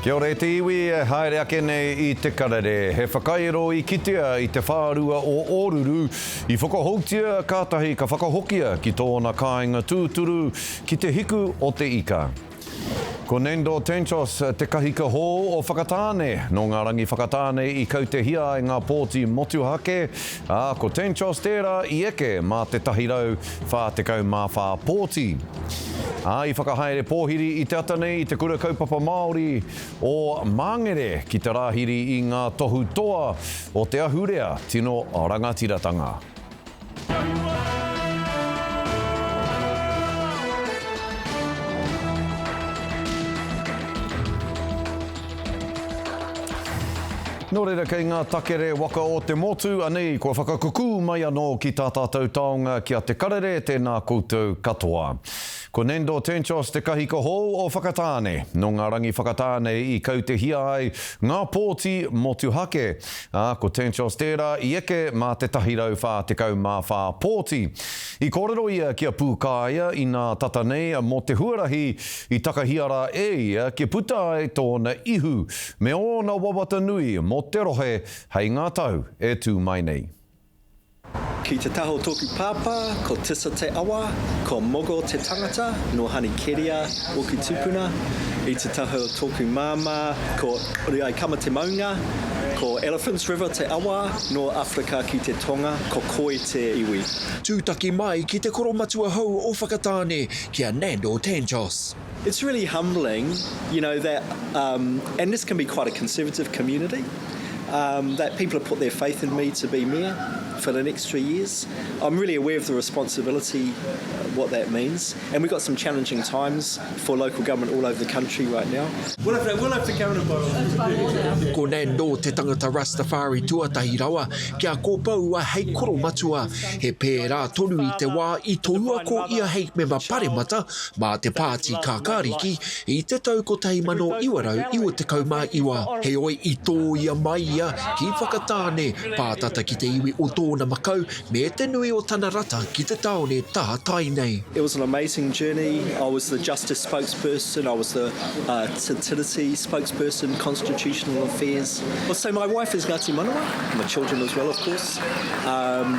Kia ora e te iwi e haere ake nei i te karere. He whakairo i kitea i te whārua o Ōruru, i whakahoutia kātahi ka whakahokia ki tōna kāinga tūturu ki te hiku o te ika. Ko Nando Tanchos te kahika hou o Whakatāne. Nō ngā rangi whakatāne i kautehia ai ngā pōti motuhake, ā, ko Tanchos tērā i eke mā te 144 pōti. Ā, i whakahaere pōhiri i te ata nei i Te Kura Kaupapa Māori o Māngere ki te rāhiri i ngā tohu toa o te ahurea tino rangatiratanga. Nō reira kei ngā takere waka o te motu, anei kua whakakukū mai anō ki tā tātou taonga ki a Te Karere, tēnā koutou katoa. Ko Nando Tanchos te kahika hou o Whakatāne. Nō ngā rangi Whakatāne i kautehia ai ngā pōti motuhake, ā, ko Tanchos tērā i eke mā te 144 pōti. I kōrero ia ki a Pūkāea inā tata nei mō te huarahi i takahia rā e ia kia puta ai tōna ihu Me ōna wawata nui mō te rohe hei ngā tau e tū mai nei. Ki te taha o tōku pāpā, ko Tisa te awa, ko Mogo te tangata, nō Hanikeria ōku tūpuna. I te taha o tōku māmā, ko Riaikama te maunga, ko Elephants River te awa, nō Awherika ki te Tonga, ko Koi te iwi. Tūtaki mai ki te koromatua hou o Whakatāne, ki a Nando Tanchos. It's really humbling, you know, that, um, and this can be quite a conservative community, um, that people have put their faith in me to be mayor for the next three years. I'm really aware of the responsibility, uh, what that means, and we've got some challenging times for local government all over the country right now. We'll have to, we'll have to count it by Ko Nando te tangata Rastafari tuatahi rawa kia kōpoua hei koromatua. He pērā tonu i te wā i tohua ko ia hei mema paremata mā te Pāti Kākāriki i te tau 1999. Heoi i tōia mai ia ki Whakatāne, pātata ki te iwi o tōna makau me te nui o tana rata ki te tāone taha tai nei. It was an amazing journey, I was the justice spokesperson, I was the Te Tiriti spokesperson, constitutional affairs. So my wife is Ngāti Manawa, my children as well of course.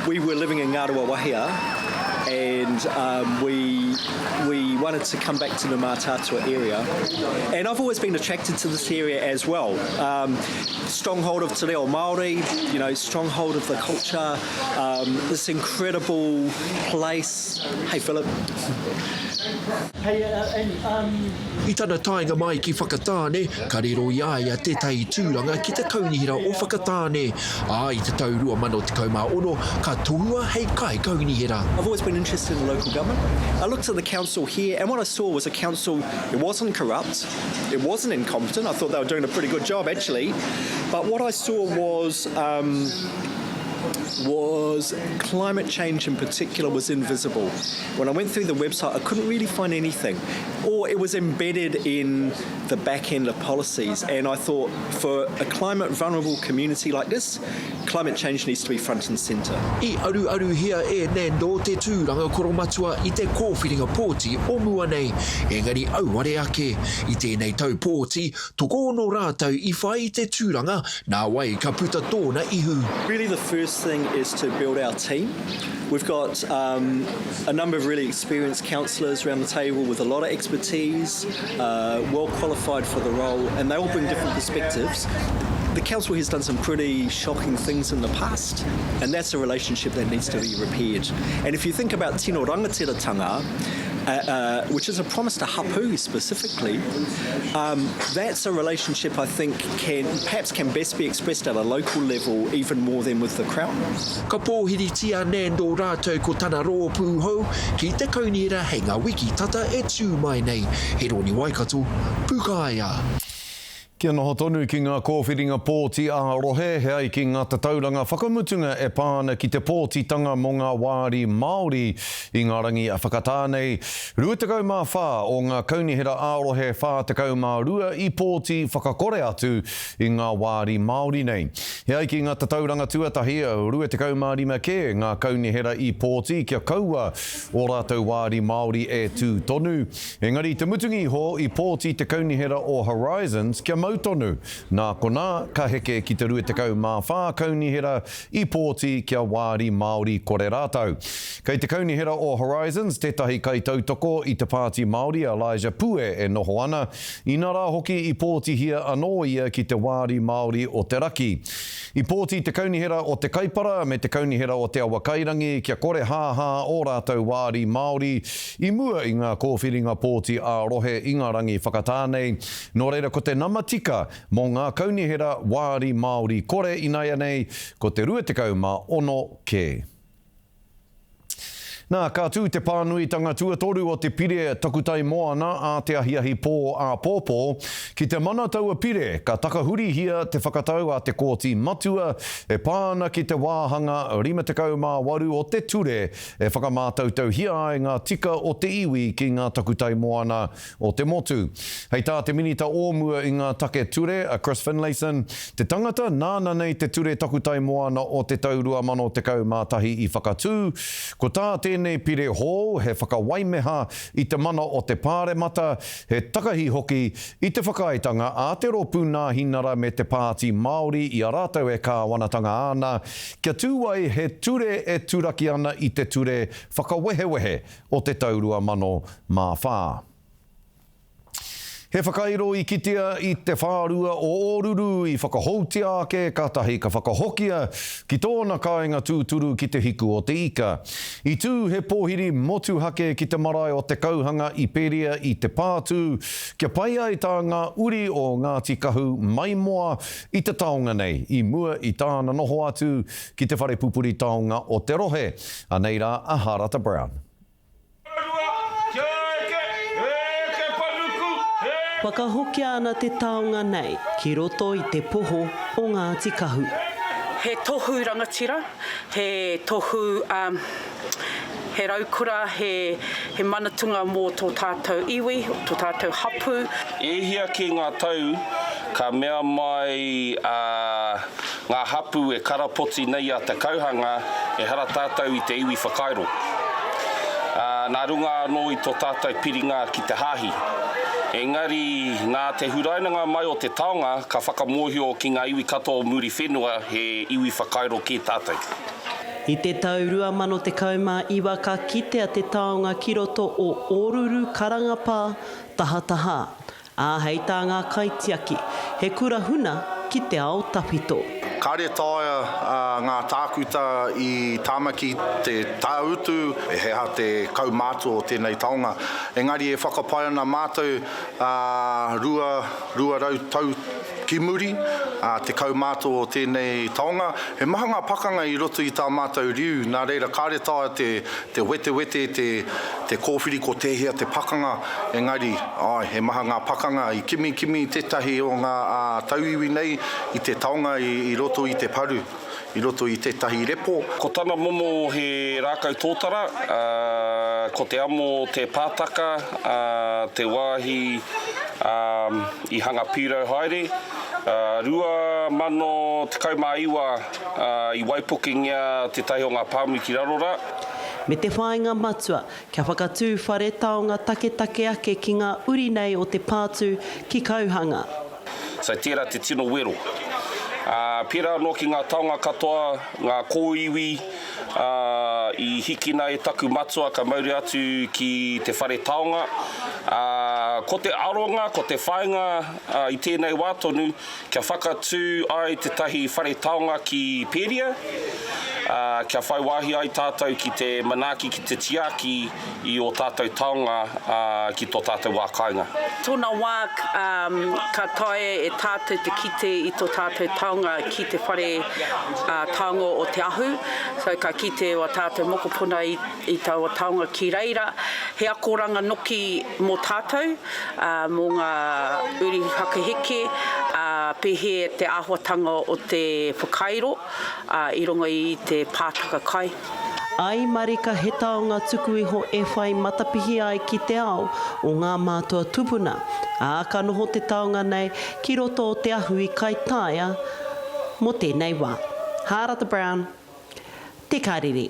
We were living in Ngāruawahia and um, we we wanted to come back to the Mātaatua area. And I've always been attracted to this area as well. Um, stronghold of te reo Māori, you know, stronghold of the culture, um, this incredible place. Hey Philip. Hey, uh, Amy, um... I tana taenga mai ki Whakatāne, ka riro i a ia tētahi tūranga ki te Kaunihera o Whakatāne, ā, i te tau 2016 ka tohua hei kaikaunihera. I've always been interested in local government. I looked at the council here and what I saw was a council, it wasn't corrupt, it wasn't incompetent, I thought they were doing a pretty good job actually, but what I saw was um, was climate change in particular was invisible. When I went through the website, I couldn't really find anything, or it was embedded in the back end of policies. And I thought for a climate vulnerable community like this, climate change needs to be front and centre. I aruaruhia e Nando te tūranga koromatua i te kōwhiringa pōti o mua nei, engari auare ake. I tēnei tau pōti, tokoono rātou i whai i te tūranga, nāwai ka puta tōna ihu. Really the first thing is to build our team. We've got um, a number of really experienced councillors around the table with a lot of expertise, uh, well qualified for the role, and they all bring different perspectives. The council has done some pretty shocking things in the past, and that's a relationship that needs to be repaired. And if you think about tino rangatiratanga, uh, uh, which is a promise to hapu specifically, um, that's a relationship I think can perhaps can best be expressed at a local level even more than with the Crown. Ka pōhiritia a Nando rātou ko tana rōpū hou ki te kaunihera hei ngā wiki tata e tū mai nei. He Roni Waikato, Pūkāea. Kia noho tonu ki ngā kōwhiringa pōti ā-rohe, he ai ki ngā tatauranga whakamutunga e pā ana ki te pōtitanga mō ngā wāri Māori i ngā rangi whakatā nei. 24 o ngā kaunihera ā-rohe 42 i pōti whakakore atu i ngā wāri Māori nei. He ai ki ngā tatauranga tuatahi, 25 kē ngā kaunihera i pōti kia kaua ō rātou wāri Māori e tū tonu. Engari i te mutunga iho i pōti te kaunihera o Horizons kia mau. mau tonu. Nā konā, ka heke ki te 24 kaunihera i pōti kia wāri Māori kore rātou. Kei te kaunihera o Horizons tētahi kaitautoko i te Pāti Māori a Elijah Pue e noho ana, inarā hoki i pōtihia anō ia ki te wāri Māori o te raki. I pōti te kaunihera o Te Kaipara me te kaunihera o Te Awakairangi kia kore hāhā ō rātou wāri Māori i mua i ngā kōwhiringa pōti ā-rohe i ngā rangi whakatā nei. Nō reira ko te nama tika mō ngā kaunihera wāri Māori kore inaianei ko te 26 kē. Nā, ka tū te pānuitanga tuatoru o te pire Takutai Moana ā te ahiahi pō āpōpō. Ki te mana taua pire, ka takahurihia te whakatau a te Kōti Matua e pā ana ki te wāhanga 58 o te ture e whakamātautauhia ai ngā tika o te iwi ki ngā takutai moana o te motu. Hei tā te Minita o mua i ngā take ture, a Chris Finlayson, te tangata nāna nei te Ture Takutai Moana o te tau 2011 i whakatū, ko tā tēnei pire hou he whakawaimeha i te mana o te Pāremata, he takahi hoki i te whakaaetanga a te Rōpū Nāhinara me te Pāti Māori i a rātou e kāwanatanga ana, kia tū ai he ture e turaki ana i te ture whakawehewehe o te tau 2004. He whakairo i kitea i te whārua o Ōruru i whakahoutia ake kātahi ka whakahokia ki tōna kāinga tūturu ki Te Hiku o Te Ika. I tū he pōhiri motuhake ki te marae o Te Kauhanga i Peria i Te Pātū kia pai ai tā ngā uri o Ngāti Kahu maimoa i te taonga nei i mua i tāna noho atu ki te whare pupuri taonga o te rohe. Anei rā a Harata Brown. Whakahokia ana te taonga nei ki roto i te poho o Ngāti Kahu. He tohu rangatira, he tohu, he raukura, he manatunga mō tō tātou iwi, tō tātou hapū. E hia kē ngā tau ka mea mai a. Ngā hapū e karapoti nei a Te Kauhanga, ehara tātou i te iwi whakairo. Ā, nā runga anō i tō tātou piringa ki te Hāhi. Engari, nā te hurainanga mai o te taonga, ka whakamōhio ki ngā iwi katoa o Muriwhenua he iwi whakairo kē tātou. I te tau 2019 ka kitea te taonga ki roto o Oruru Karangapā, Tahataha, Ā, hei tā ngā kaitiaki, he kura huna ki te ao tawhito. Kāre taea ngā tākuta i Tāmaki te tāutu he aha te kaumātua o tēnei taonga. Engari e whakapae ana mātou 200 tau ki muri te kaumātua o tēnei taonga. He maha ngā pakanga i roto i tā mātou riu, nā reira kāre taea te te wetewete, te, te kōwhiri ko tēhea te pakanga, engari, āe, he maha ngā pakanga i kimikimi tētahi o ngā tauiwi nei i te taonga i, i roto i te paru, i roto i tētahi repo. Ko tana momo he rākau tōtara, ā, ko te amo te pātaka, ā, te wāhi, ā, i hanga pīrau haere. Ā, 2019, ā, i waipukengia tētahi o ngā pāmu ki raro rā. Me te whāinga matua, kia whakatū whare taonga taketake ake ki ngā uri nei o Te Pātū ki Kauhanga. So tērā te tino wero. Ā, pērā anō ki ngā taonga katoa, ngā kōiwi, ā, i hikina e taku matua ka mauria atu ki te whare taonga. Ā, ko te aronga, ko te whāinga i tēnei wā tonu, kia whakatū ai tētahi whare taonga ki Pēria, ā, kia whai wāhi ai tātou ki te manaaki, ki te tiaki i ō tātou taonga, ā, ki tō tātou wā kāinga. Tōna wā, ka taea e tātou te kite i tō tātou taonga ki te whare taonga o Te Ahu, so ka kite wā tātou mokopuna i taua taonga ki reira. He akoranga noki mō tātou. ā, mō ngā uri whakaheke, ā, pēhea te āhuatanga o te whakairo, ā, i runga i te pātaka kai. Ai marika he taonga tuku iho e whai matapihi ai ki te ao o ngā mātua tupuna, ā, ka noho te taonga nei ki roto o te ahu i Kaitaia mō tēnei wā. Hārata Brown, Te Karere.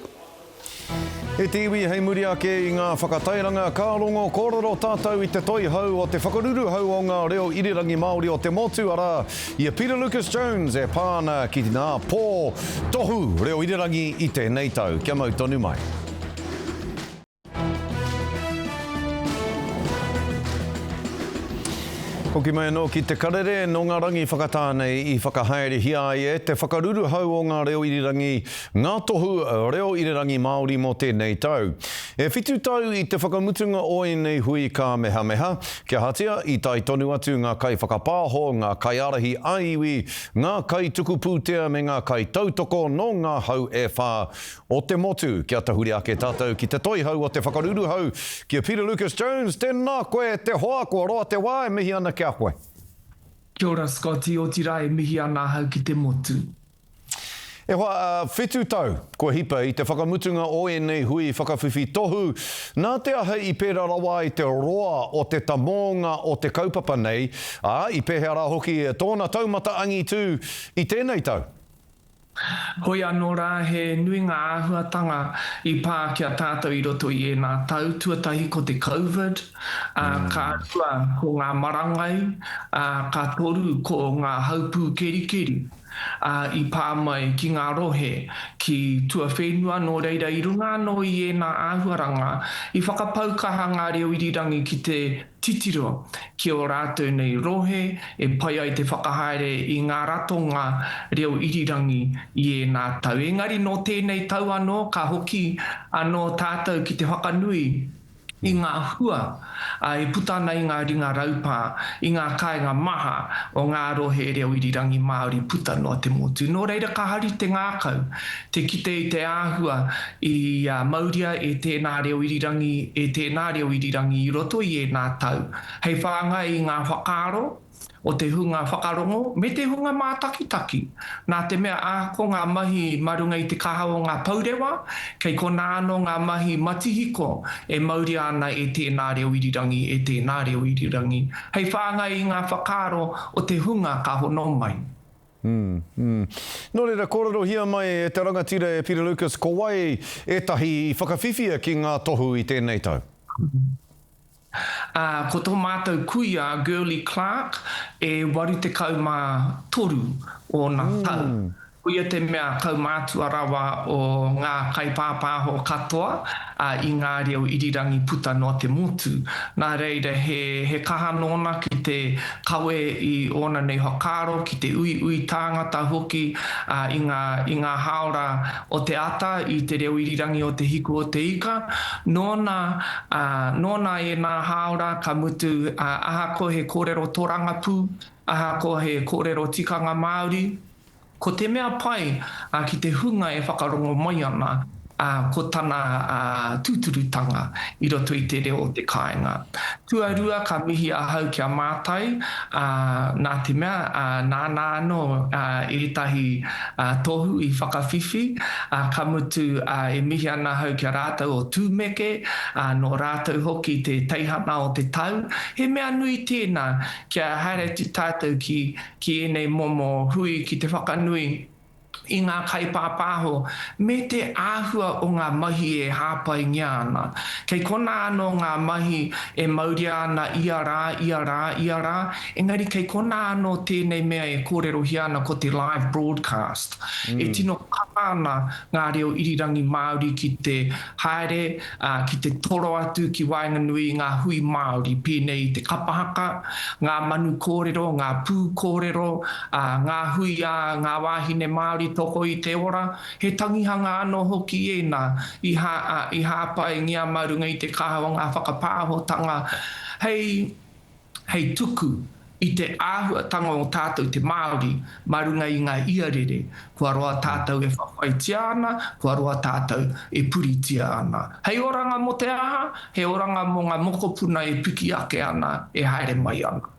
E te iwi hei muri ake i ngā whakatairanga ka rongo kōrero tātou i te toihau o te whakaruruhau o ngā reo irirangi Māori o te motu, arā, i a Peter Lucas Jones e pā ana ki ngā pō tohu reo irirangi i tēnei tau. Kia mau tonu mai. Hoki mai anō ki te karere, nō ngā rangi whakatā nei i whakahaerehia ai e te whakaruruhau o ngā reo irirangi ngā tohu reo irirangi Māori mō tēnei tau. E whitu tau i te whakamutunga o ēnei hui kāmehameha, kia ahatia, i tae tonu atu ngā kaiwhakapāho, ngā kaiārahi ā-iwi, ngā kaituku pūtea me ngā kaitautoko nō ngā hau e whā o te motu. Kia tahuri ake tātou ki te toihau o te whakaruruhau, ki a Peter Lucas Jones, tēnā koe te hoa, kua roa te wā e mihi ana ki a koe. Kia ora Scotty, otirā e mihi ana ahau ki te motu. E hoa, whitu tau kua hipa i te whakamutunga o ēnei hui whakawhiwhi tohu, nā te aha i pērā rawa ai te roa o te tamōnga o te kaupapa nei, ā, i pēhea rā hoki tōna taumata angitū i tēnei tau? Hoi anō rā, he nui ngā āhuatanga i pā ki a tātou i roto i ēnā tau, tuatahi ko te Covid, ā, ka rua ko ngā marangai, ā, ka toru ko ngā haupū kerikeri, ā, i pā mai ki ngā rohe, ki tuawhenua, nō reira i runga anō i ēnā āhuaranga, i whakapau kaha ngā reo irirangi ki te titiro ki ō rātou nei rohe e pai ai te whakahaere i ngā ratonga reo irirangi i ēnā tau. Engari nō tēnei tau anō ka hoki anō tātou ki te whakanui i ngā hua e puta ana i ngā ringa raupā, i ngā kāinga maha o ngā rohe reo irirangi Māori puta noa te motu. Nō reira ka hari te ngākau te kite i te āhua i mauria e tēnā reo irirangi, e tēnā reo irirangi i roto i ēnā tau, hei whāngai i ngā whakaaro o te hunga whakarongo me te hunga mātakitaki, nā te mea ahakoa ngā mahi mā runga i te kaha o ngā pourewa, kei konā anō ngā mahi matihiko e mauria ana e tēnā reo irirangi, e tēnā reo irirangi, hei whāngai i ngā whakaaro o te hunga ka hono mai. Mm. Nō reira, kōrerohia mai e te rangatira e Peter Lucas, ko wai ētahi i whakawhiwhia ki ngā tohu i tēnei tau? Ā, ko tō mātou kuia a Girlie Clarke e 83 ōna tau. Koia te mea kaumātua rawa o ngā kaipāpāho katoa i ngā reo irirangi puta noa te motu. Nā reira he, he kaha nōna ki te kawe i ōna nei whakaaro, ki te uiui tāngata hoki i ngā, i ngā hāora o te ata i te reo irirangi o Te Hiku o Te Ika. Nōna, nōna ēnā hāora ka mutu ahakoa he kōrero tōrangapū, ahakoa he kōrero tikanga Māori, Ko te mea pai ki te hunga e whakarongo mai ana, ko tana tūturutanga i roto i te reo o te kāinga. Tuarua, ka mihi ahau ki a Mātai, nā te mea, nāna anō ētahi tohu i whakawhiwhi, ka mutu e mihi ana ahau ki a rātou o Tūmeke, nō rātou hoki te teihana o te tau. He mea nui tēnā kia haere atu tātou ki ki ēnei momo hui ki te whakanui i ngā kaipāpāho me te āhua o ngā mahi e hāpaingia ana. Kei konā anō ngā mahi e mauria ana ia rā, ia rā, ia rā, engari kei konā anō tēnei mea e kōrerohia ana ko te live broadcast. E tino kaha ana ngā reo irirangi Māori ki te haere, ā, ki te toro atu ki waenganui i ngā hui Māori pēnei i te kapa haka, ngā manu kōrero, ngā pū kōrero, ā, ngā hui a ngā wāhine Māori toko i te ora, he tangihanga anō hoki ēnā i hā, ā, i hāpaingia mā runga i te kaha o ngā whakapāhotanga hei. hei tuku i te āhuatanga o tātou te Māori mā runga i ngā iarere kua roa tātou e whawhaitia ana, kua roa tātou e puritia ana. Hei oranga mō te aha? He oranga mō ngā mokopuna e piki ake ana, e haere mai ana.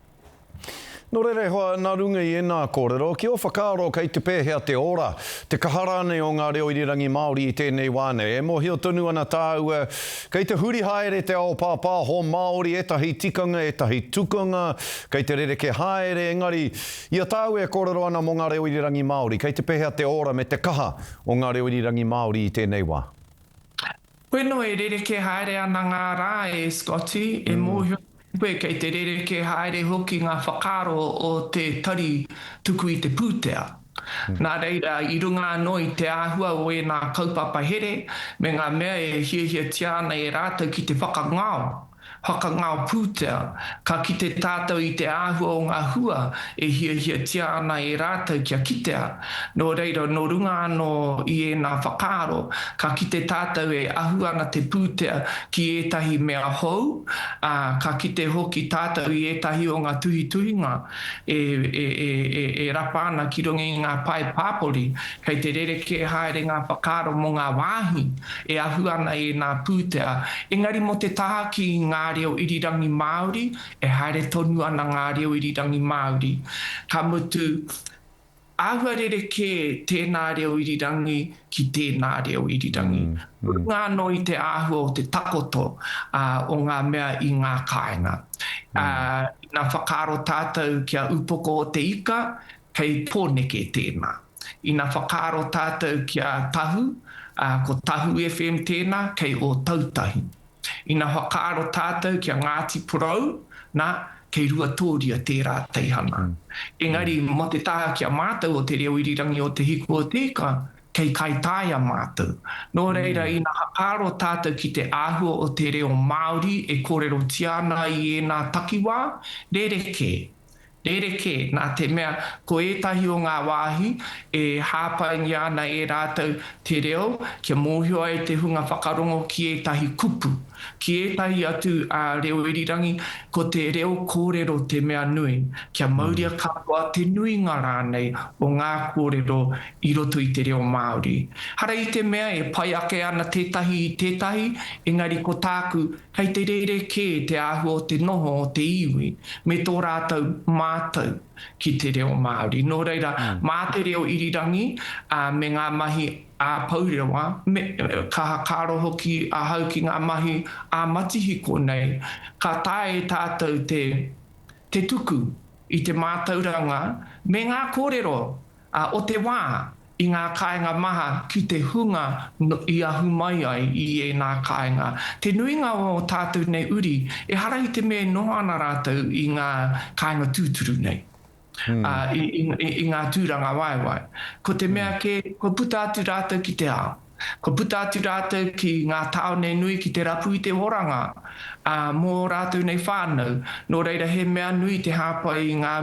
Nō reira e hoa, nā runga i ēnā kōrero, ki ō whakaaro kei te pēhea te ora, te kaha rānei o ngā reo irirangi Māori i tēnei wā nei? E mōhio tonu ana tāua, Kei te huri haere te ao pāpāho Māori, ētahi tikanga, ētahi tukanga, kei te rerekē haere, engari, i a tāua e kōrero ana mō ngā reo irirangi Māori, kei te pēhea te ora me te kaha o ngā reo irirangi Māori i tēnei wā? Koe nō e rerekē haere ana ngā rā e Scotty, e mōhio ana koe kei te rerekē haere hoki ngā whakaaro o te tari tuku i te pūtea. Nā reira, i runga anō i te āhua o ēnā kaupapa here me ngā mea e hiahiatia ana e rātou ki te whakangao, whakangao pūtea, ka kite tātou i te āhua o ngā hua e hiahiatia ana e rātou kia kitea. Nō reira, nō runga anō i ēnā whakaaro, ka kite tātou e ahu ana te pūtea ki ētahi mea hou, ā, ka kite hoki tātou i ētahi o ngā tuhituhinga e, e, e, e, e rapa ana ki runga i ngā pae pāpori, kei te rerekē haere ngā whakaaro mō ngā wāhi e ahu ana ēnā pūtea. Engari mō te taha ki ngā reo irirangi Māori, e haere tonu ana ngā reo irirangi Māori. Ka mutu, āhua rerekē tēnā reo irirangi ki tēnā reo irirangi. Runga anō i te āhua o te takoto o ngā mea i ngā kāinga. Ina whakaaro tātou kia Upoko o te Ika, kei Pōneke tēnā. Ina whakaaro tātou ki a Tahu, ā, ko Tahu FM tēnā, kei Ōtautahi. Ina whakaaro tātou ki a Ngāti Porou, nā, kei Ruatōria tērā teihana. Engari, mō te taha ki a mātou o Te Reo Irirangi o Te Hiku o Te Ika, kei Kaitaia mātou. Nō reira, ina whakaaro tātou ki te āhua o te reo Māori e kōrerotia ana i ēnā takiwā, rerekē. Rerekē, nā te mea ko ētahi o ngā wāhi e hāpaingia ana e rātou te reo kia mōhio ai te hunga whakarongo ki ētahi kupu, ki ētahi atu reo irirangi, ko te reo kōrero te mea nui, kia mauria katoa te nuinga rānei o ngā kōrero i roto i te reo Māori. Hara i te mea e pai ake ana tētahi i tētahi, engari ko tāku, kei te rerekē te āhua o te noho o te iwi me tō rātou mātau ki te reo Māori. Nō reira, mā te reo irirangi me ngā mahi ā-pourewa, me, ka hakaaro hoki ahau ki ngā mahi ā-matihiko nei, ka taea e tātou te, te tuku i te mātauranga me ngā kōrero ā, o te wā, i ngā kāinga maha ki te hunga i ahu mai ai i ēnā kāinga. Te nuinga o ō tātou nei uri, ehara i te mea e noho ana rātou i ngā kāinga tūturu nei, ā, i, i, i ngā tūrangawaewae. Ko te mea kē, kua puta atu rātou ki te ao. Kua puta atu rātou ki ngā tāone nui ki te rapu i te oranga, ā, mō ō rātou nei whānau. Nō reira, he mea nui te hāpai i ngā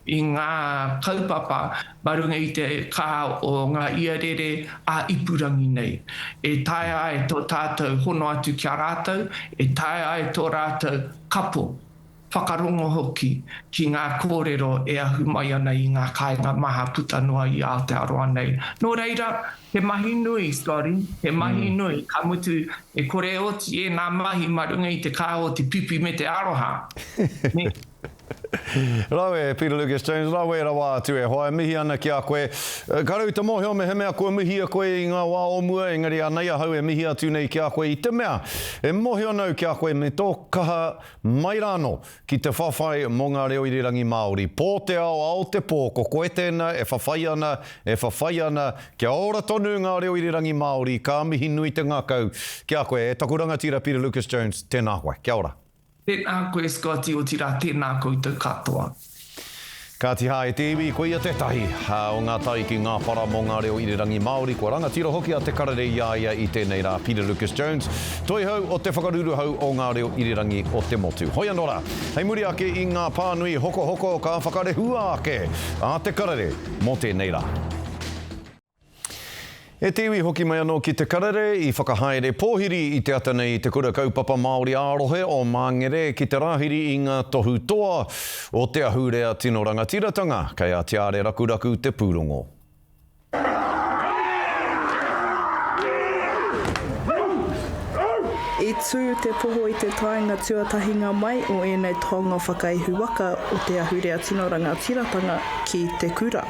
i ngā kaupapa mā runga i te kaha o ngā iarere ā-ipurangi nei, e taea ai tō tātou hono atu ki a rātou, e taea ai tō rātou kapo, whakarongo hoki ki ngā kōrero e ahu mai ana i ngā kāinga maha puta noa i Aotearoa nei. Nō reira, he mahi nui, Scotty, he mahi nui, ka mutu e kore e oti ēnā mahi mā runga i te kaha o te pipi me te aroha. Nē? Rawe, Peter Lucas Jones, rawe rawa atu e hoa, e mihi ana ki a koe. Ka rau te mōhio mehemea kua mihia koe i ngā wā o mua, engari anei ahau e mihi atu nei ki a koe i te mea e mōhio nau ki a koe me tō kaha mai rānō ki te whawhai mō ngā reo irirangi Māori. Pō te ao, ao te pō, ko koe tēnā e whawhai ana, e whawhai ana, kia ora tonu ngā reo irirangi Māori, ka mihi nui te ngākau ki a koe. E taku rangatira Peter Lucas Jones, tēnā koe. Kia ora. Tēnā koe Scotty, otirā tēnā koutou katoa. Kāti hā e te iwi, koia tētahi o ngā tai ki ngā whara mō ngā reo irirangi Māori, kua rangatira hoki a Te Karere i a ia i tēnei rā, Peter Lucas Jones, toihau o te whakaruruhau o ngā reo irirangi o te motu. Hoi anō rā, hei muri ake i ngā pānui hokohoko ka whakarehua ake a Te Karere mō tēnei rā. E te iwi hoki mai anō ki Te Karere i whakahaere pōhiri i te ata nei i Te Kura Kaupapa Māori ā-rohe o Māngere ki te rāhiri i ngā tohu toa o te ahurea tino rangatiratanga. Kei a Tiare Rakuraku te pūrongo. I tū te poho i te taenga tuatahinga mai o ēnei taonga whakaihu waka o te ahurea tino rangatiratanga ki te kura.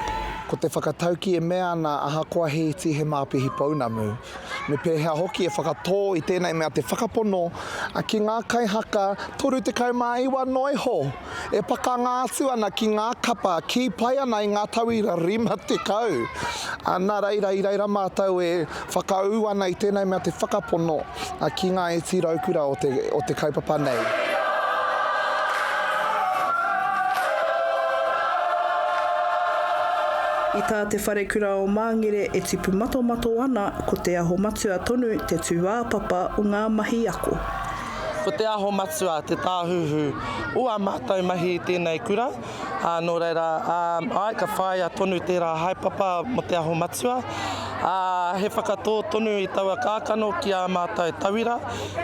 Ko te whakatauki e mea ana ahakoa he iti he māpihi pounamu. me pēhea hoki e whakatō i tēnei mea te whakapono ki ngā kaihaka 39 noa iho e pakanga atu ana ki ngā kapa kī pai ana i ngā tauira 50. Nā reira, i reira mātou e whakaū ana i tēnei mea te whakapono ki ngā iti raukura o te, o te kaupapa nei. I tā Te Wharekura o Māngere e tipu matomato ana ko Te Aho Matua tonu te tūāpapa o ngā mahi ako. Ko Te Aho Matua te tāhuhu o ā mātou mahi i tēnei kura, ā, nō reira, ā, āe, ka whāia tonu tērā haepapa mō Te Aho Matua, ā, he whakatō tonu i taua kākano ki ā mātou tauira,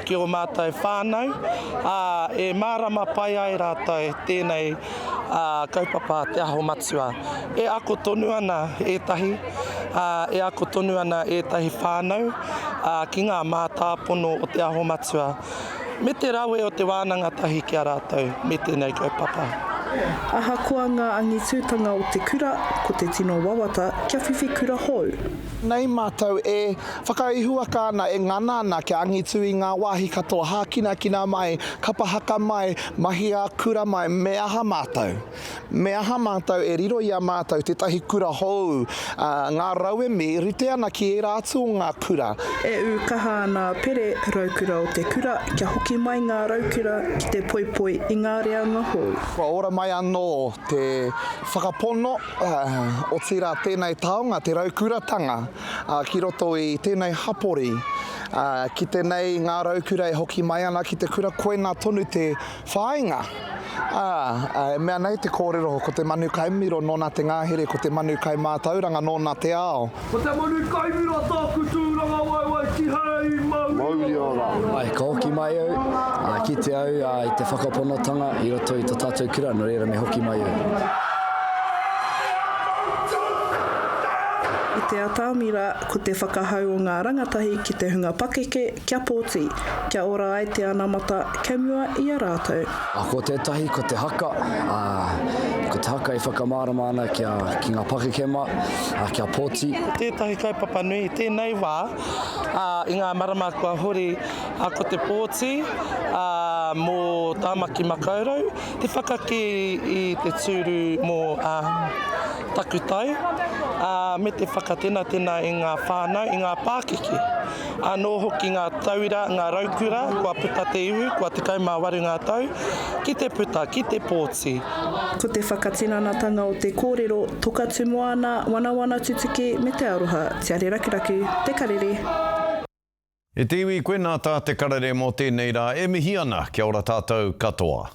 ki ō mātou whānau, ā, e mārama pai ai rātou tēnei, ā, kaupapa Te Aho Matua. E ako tonu ana ētahi, ā, e ako tonu ana ētahi whānau, ā, ki ngā mātāpono o Te Aho Matua, me te rawe o te wānanga tahi ki a rātou me tēnei kaupapa. Ahakoa ngā angitūtanga o te kura, ko te tino wawata kia whiwhi kura hou. Nei mātou e whakaihuwaka ana, e ngana ana kia angitu i ngā wāhi katoa, hākinakina mai, kapa haka mai, mahi ā-kura mai, me aha mātou? Me aha mātou e riro i a mātou tētahi kura hou, ā, ngā rauemi rite ana ki ērā atu o ngā kura. E ū kaha ana a Pere, raukura o te kura, kia hoki mai ngā raukura ki te poipoi i ngā reanga hou. Kua ora mai anō te whakapono, otirā tēnei taonga, te raukuratanga, ki roto i tēnei hapori, ā, ki te nei ngā raukura e hoki mai ana ki te kura, koinā tonu te Whāinga, Ā, e mea nei te kōrero, ko te manu kaimiro nōna te ngahere, ko te manu kaimātauranga nōna te ao. Ko te manu kaimiro tōku tūrangawaewae tihei mauri ora. Āe, ka hoki mai au, ā, kite au i te whakaponotanga i roto i to tātou kura, nō reira me hoki mai au. I te atamira, ko te whakahau o ngā rangatahi ki te hunga pakeke kia pōti, kia ora ai te anamata kei mua i a rātou. Ko tētahi ko te haka, ā, ko te haka e whakamārama ana kia, ki ngā pakeke mā, ā, kia pōti. Ko tētahi kaupapa nui i tēnei wā, ā, i ngā marama kua hori, ā, ko te pōti, ā, mō Tāmaki Makaurau, te whakakī i te tūru mō, ā, Takutai, ā, me te whakatenatena i ngā whānau, i ngā pākeke. Anō hoki ngā tauira, ngā raukura, kua puta te ihu, kua 18 ngā tau, ki te puta, ki te pōti. Ko te whakatinanatanga o te kōrero, Toka tu moana, wanawana tutuki me te aroha, Tiare Rakuraku, Te Karere. E te iwi, koinā tā Te Karere mō tēnei rā e mihi ana, kia ora tātou katoa.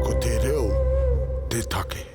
Ko te reo te take.